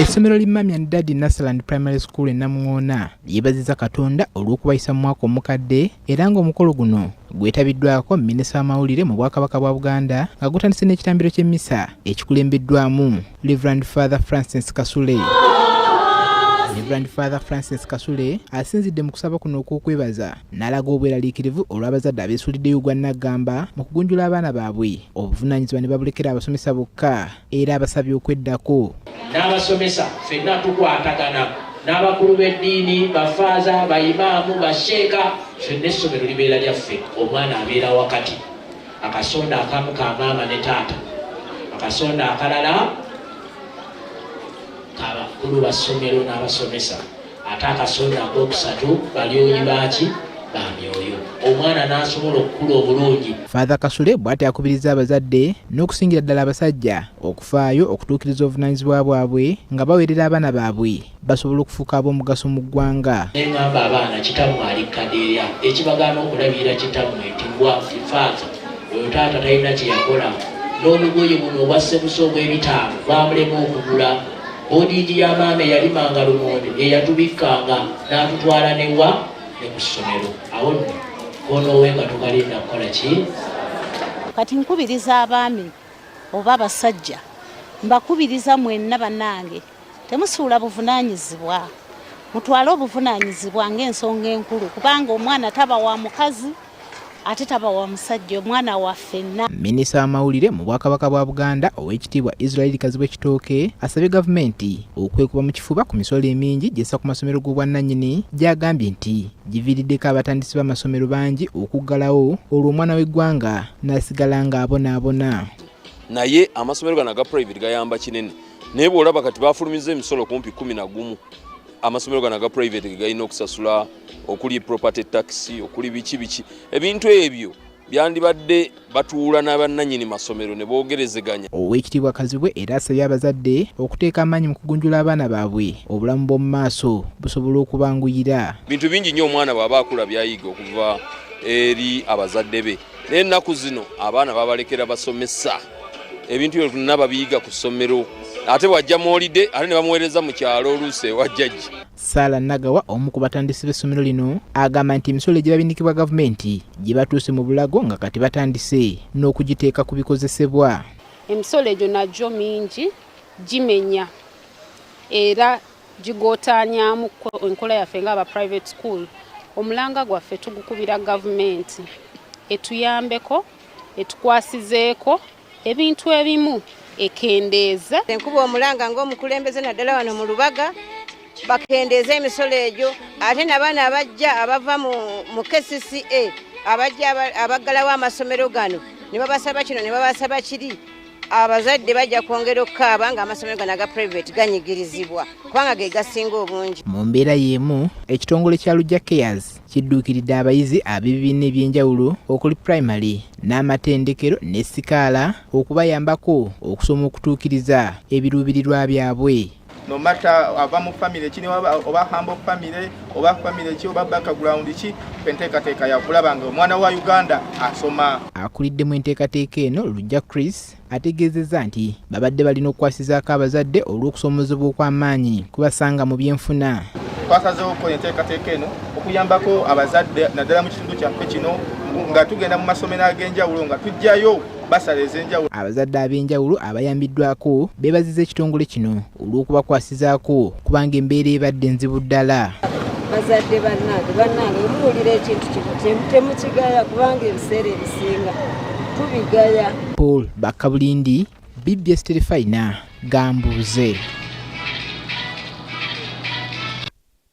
Essomero li Mummy and Daddy Nursery and Primary School e Namuŋoona lyebaziza Katonda olw'okubayisa mu mwaka omukadde era ng'omukolo guno gwetabiddwako minisita w'amawulire mu Bwakabaka bwa Buganda nga gutandise n'ekitambiro ky'emmisa ekikulembeddwamu Reverend Father Francis Kasule. Reverend Father Francis Kasule asinzidde mu kusaba kuno okw'okwebaza n'alaga obweraliikirivu olw'abazadde abeesuuliddeyo ogwa nnaggamba mu kugunjula abaana baabwe obuvunaanyizibwa ne babulekera abasomesa bokka era abasabye okweddako. N'abasomesa ffenna tukwatagana n'abakulu b'eddiini, bafaaza, bayimaamu, basheeka, ffenna essomero libeera lyaffe. Omwana abeera wakati, akasonda akamu ka maama ne taata, akasonda akalala kabakulu ba ssomero n'abasomesa, ate akasonda akokusatu balyoyi baaki ba myoyo, omwana n'asobola okukula obulungi. Father Kasule bw'ati akubiriza abazadde n'okusingira ddala abasajja okufaayo okutuukiriza obuvunaanyizibwa bwabwe nga baweerera abaana baabwe basobola okufuuka ab'omugaso mu ggwanga. Neŋŋamba abaana, kitammwe ali Kadeeya, ekibagaana okulabirira kitammwe nti mbwa nti faaza oyo taata talina kye yakola, n'olugoye buno obwa ssebusa obw'ebitaano bwamulema okugula, boarding ya maama eyalimanga lumonde yeyatubikkanga n'atutwala newa ne ku ssomero. Awo nno koonoowe nga tugalinda kukola ki? Kati nkubiriza abaami oba abasajja, mbakubiriza mwenna bannange, temusuula buvunaanyizibwa, mutwale obuvunaanyizibwa ng'ensonga enkulu, kubanga omwana taba wa mukazi ate taba wa musajja, omwana wa ffenna. Minisita w'amawulire mu Bwakabaka bwa Buganda, Oweekitiibwa Israel Kazibwe Kitooke, asabye gavumenti okwekuba mu kifuba ku misolo emingi gy'essa ku masomero g'obwannannyini gy'agambye nti giviiriddeko abatandisi b'amasomero bangi okuggalawo, olwo omwana w'eggwanga n'asigala ng'abonaabona. Naye amasomero gano aga private gayamba kinene, naye bw'olaba kati bafulumiza emisolo kumpi 11 amasomero gano aga private ge galina okusasula, okuli property tax, okuli biki biki, ebintu ebyo byandibadde batuula n'abannannyini masomero ne boogerezeganya. Oweekitiibwa Kazibwe era asabye abazadde okuteeka amaanyi mu kugunjula abaana baabwe obulamu bw'omu maaso busobola okubanguyira. Bintu bingi nnyo omwana bw'aba akula by'ayiga okuva eri abazadde be, naye ennaku zino abaana babalekera basomesa, ebintu ebyo byonna babiyiga ku ssomero, ate bw'ajja mu holiday ate ne bamuweereza mu kyalo oluusi ewa jjajja. Sarah Nagawa, omu ku batandisi b'essomero lino, agamba nti emisolo egibabindikibwa gavumenti gibatuuse mu bulago nga kati batandise n'okugiteeka ku bikozesebwa. Emisolo egyo nagyo mingi, gimenya era gigootaanyaamu enkola yaffe ng'aba private school. Omulanga gwaffe tugukubira gavumenti etuyambeko, etukwasizeeko ebintu ebimu, ekendeeze. Enkuba omulanga ng'omukulembeze naddala wano mu Lubaga, bakendeeze emisolo egyo, ate n'abaana abajja abava mu KCCA abajja abaggalawo amasomero gano ne babasaba kino ne babasaba kiri, abazadde bajja kwongera okukaaba ng'amasomero gano aga private ganyigirizibwa kubanga ge gasinga obungi. Mu mbeera y'emu, ekitongole kya Lujja Cares kidduukiridde abayizi ab'ebibiina eby'enjawulo okuli primary n'amatendekero ne sikaala okubayambako okusoma okutuukiriza ebiruubirirwa byabwe. No matter ava mu family ki, oba humble family oba family ki oba background ki, enteekateeka yakulaba nga omwana wa Uganda asoma. Akuliddemu enteekateeka eno, Lujja Chris, ategeezezza nti babadde balina okukwasizaako abazadde olw'okusoomozebwa okw'amaanyi kubasanga mu byenfuna. Twasazeewo okukola enteekateeka eno okuyambako abazadde naddala mu kitundu kyaffe kino nga tugenda mu masomero ag'enjawulo nga tuggyayo basala ez'enjawulo. Abazadde ab'enjawulo abayambiddwako beebaziza ekitongole kino olw'okubakwasizaako kubanga embeera ebadde nzibu ddala. Bazadde bannange, bannange, muwulira ekintu kino temukigaya kubanga ebiseera ebisinga tubigaya. Paul Bakabulindi, BBS Terefayina, Gambuuze.